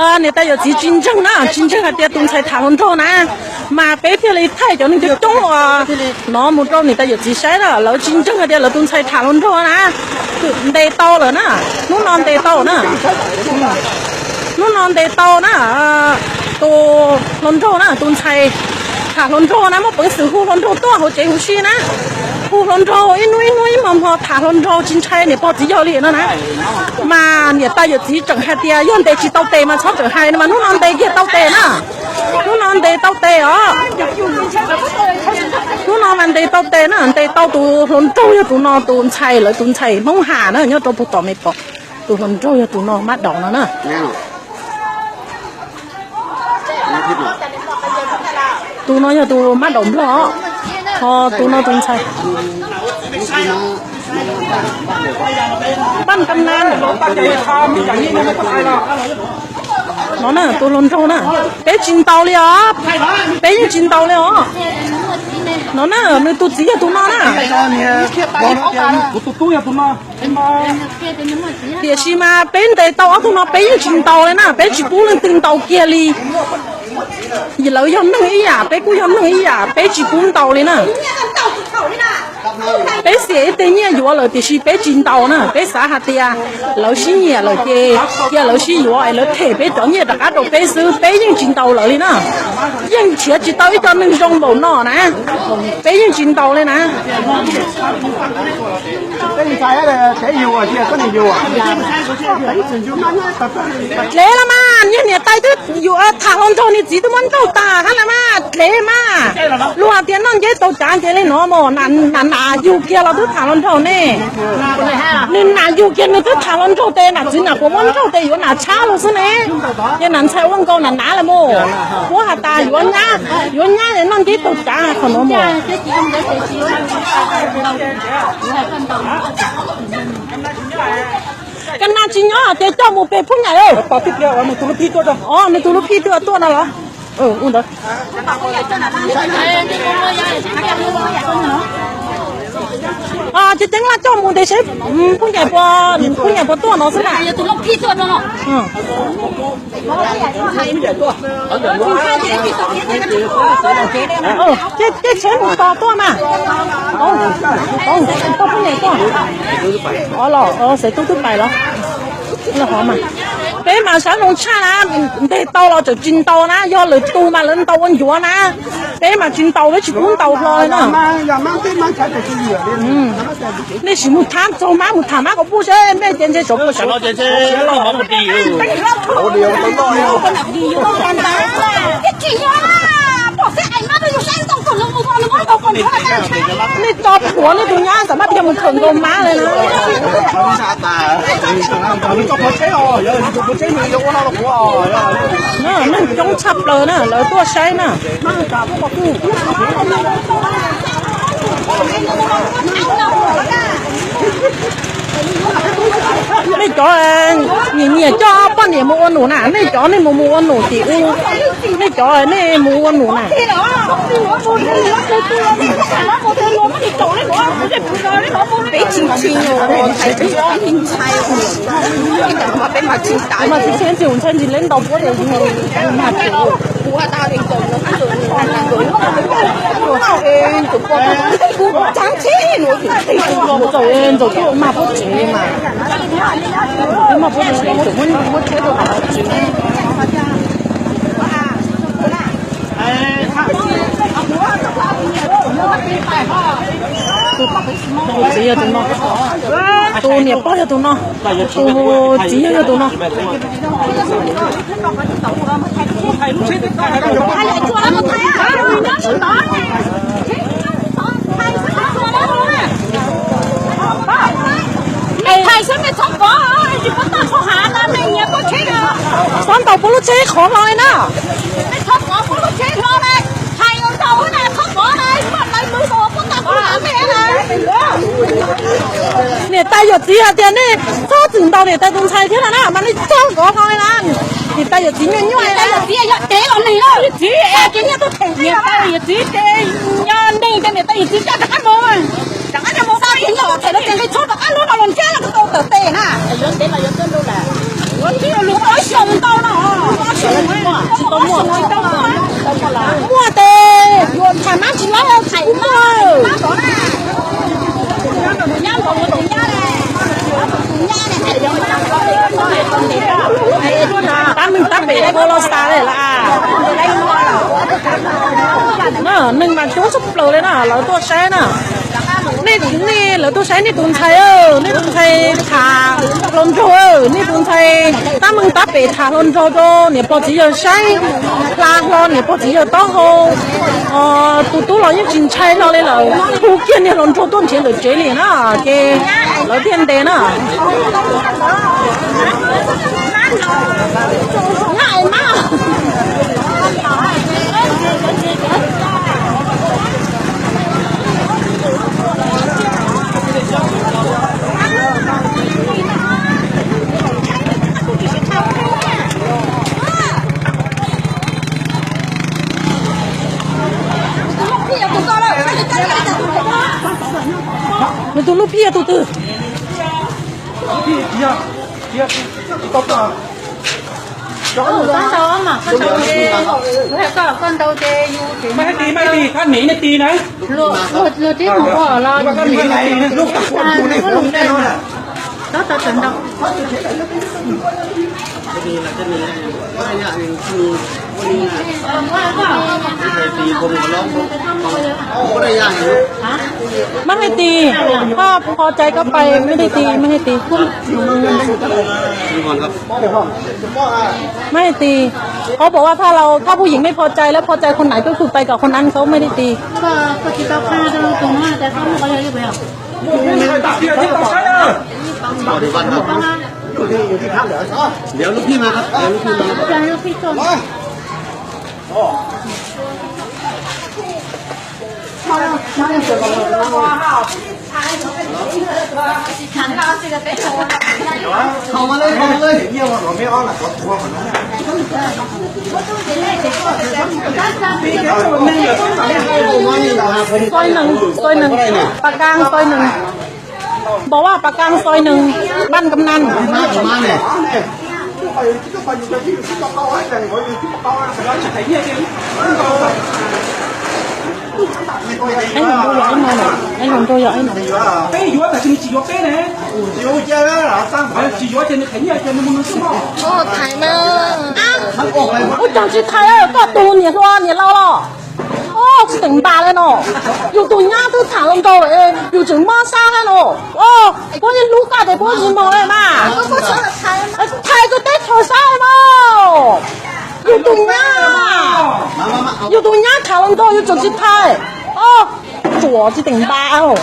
Niam tais yawm txiv tsis ntseeg na, tsis ntseeg hais tias tus ntxhais tham hluas nraug na, mas peb thiaj li thaij cov neeg coob coob uas no mus rau niam tais yawm txiv saib na, lawv tsis ntseeg hais tias lawv tus ntxhais tham hluas nraug na, ntes tau lawm na, hnub no ntes tau na, hnub no ntes tau na, tus hluas nraug na, tus ntxhais tham hluas nraug na, muaj peev xwm hu hluas nraug tuaj hauv tsev huv si na, hu hluas nraug ib hnub ib hnub ib hmo hmo tham hluas nraug tsis ntshai niam pog txiv yawg li no na. Mas niam tais yawm txiv tseem hais tias yog ntes tsis tau tes mas txhob tseem hais no mas hnub no ntes kiag tau tes na. Hnub no ntes tau tes os. Hnub no mas ntes tau tes na, ntes tau tus hluas nraug yog tus no, tus ntxhais, lawv tus ntxhais Hmoob Ham na nyob rau puag tom me pom. Tus hluas nraug yog tus no, mab daum no na. Tus no yog tus mab daum nplog, ho tus no tus ntxhais. Paj kam na. No na, tus hluas nraug na, peb tsis ntaus li os, peb yeej tsis ntaus li os. No na, nws tus txiv yog tus no na. Tiam sis mas peb ntes tau ob tug no peb yeej tsis ntaus li na, peb tsis pub leej twg ntaus kiag li. Lawv yog neeg ib yam, peb kuj yog neeg ib yam, peb tsis pub ntaus li na. Peb xiam ib teg nyiaj yuav lawm tiam sis peb tsis ntaus na, peb xav hais tias lawv sib nyiam lawm ces cia lawv sib yuav es lawv them peb cov nyiaj rov qab rau peb xwb, peb yeej tsis ntaus lawv li na. Yeej nrhiav tsis tau ib co neeg zoo npaum no na, peb yeej tsis ntaus li na. Dlev los mas, niag niam tais twb yuav tham hluas nraug, niag txiv twb muab nrauj tag hab na mas, dlev mas. Luag hais tias noj nceb tau cav nce li no mas, nam nam yug kiag los twb tham hluas nraug ne. Nws nam yug kiag nws twb tham hluas nraug tes, nam txiv nam puas muab nrauj tes yuav nam tshab los xwb ne. Ces nam ntxhais ua nkaus nam nav los mas, puab has tas yuav nyab, yuav nyab es noj nceb tau cav qhov no mas. Ka nas tsis nyob ces coj mus pem phooj ywg. Nws tus lub phij tuaj no los? Ntawd. Ces ceeb laj coj mus tes seb phooj ywg puas, phooj ywg puas tuaj no xwb na. Ces tsheb mus tos tuaj mas. Tau phooj ywg tuaj. Los xev tub twb pais los. Peb mas saib zoo tshaj na, ntes tau los tseem tsis ntaus na, yog lwm tus mas lawv ntaus ua ncuav na. Peb mas tsis ntaus, peb tsis pub ntaus hlo li na. Nej sim mus tham txog mab, mus tham mab kom puj seb nej ces ntshe tsov puas sawv. Nej tso plhuav nej tus nyab xam mab thiaj mus khawm nkaus mab li na. Neeg coob tshaj plaws na, lawv tuaj saib na. Nej cov nyiam nyiam coj poj niam mus ua num na, nej cov nej mus mus ua num tim u, nej cov nej mus ua num na. Peb tsis tsis ntshai, peb mas tsis ntshai, ntshai ntsis leb ntaus puab ces yus mas tsev. Ntxaum tuaj mas puab tsev mas, puab mas puab tsev, muab tsheb rau puab tsev. Tus txiv yog tus no, tus niam pog yog tus no, tus txiv yog yog tus no. Txhob ntaus puab lub tsheb qhov hlo li na. Niam tais yawm txiv hais tias nej txhob txwm ntaus niam tais tus ntxhais thiab na, mas nej txhob nkov hlo li na. Niam tais yawm txiv nyuaj nyuaj li na. Yawm txiv yog dev los neeg, yawm txiv, niam tais yawm txiv ces yog neeg ces niam tais yawm txiv coj rov qab mus. Rov qab coj mus, txhob rov qab lub no los ntsab los tau tawm tes na. Yuav teb los yuav tuaj lub lawm. Yuav teb los yuav tuaj xyoo ntau no. Muaj tes yuav tham mab tsis laib tham ub muaj. Tab neeg tab pem ua los xav li lawm. Neeg mas coob tshaj plaws li na, lawv tuaj saib na. Nej, nej, lawv tuaj saib nej tus ntxhais, nej tus ntxhais tham hluas nraug, nej tus ntxhais tab meeg tab pem tham hluas nraug rau niam pog txiv yawg saib, hla hlo niam pog txiv yawg taub hau. Tus tub los yeej tsis ntshai hlo li lawm, hu kiag niag hluas nraug tuaj nrhiav ntawm tsev li na, ces lawv thiaj ntes na. Nws tus lub phij yog tus twg? Maj hais tias, maj hais tias, koj niam nej tias na. Luag twb mus ua los lub tag kuam tus nej hu nej no na. Maj hais tias, koj pho cai koj pais, maj hais tias. Maj hais tias, kojบอกว่าถ้าเรา ถ้าผู้หญิงไม่พอใจแล้วพอใจคนไหนก็คือไปกับคนนั้นเขา maj hais tias. Xoi nees, xoi nees, Pas Kas xoi nees. Npau Vaj Pas Kas xoi nees, ban kam nas. Ib nus nrau yog ib no, ib nus nrau yog ib no. Peb yuav tab sis nws tsis yuav peb ne. Tsis yuav ces nws thaiv nyiaj ces nws mus nws xwb no. Ua cas tsis thaiv, koj tus niam hluas niam laus los. Tsis teem npas li no. Yus tus nyab twb tham hluas nraug, yus tseem mob sab li no. Puab yeej hlub koj ces puab tsis moog li mas. Thaiv koj teb chaws saib mas. Yus tus nyab, yus tus nyab tham hluas nraug yus tseem tsis thaiv. Tsuas tsis teem npas os.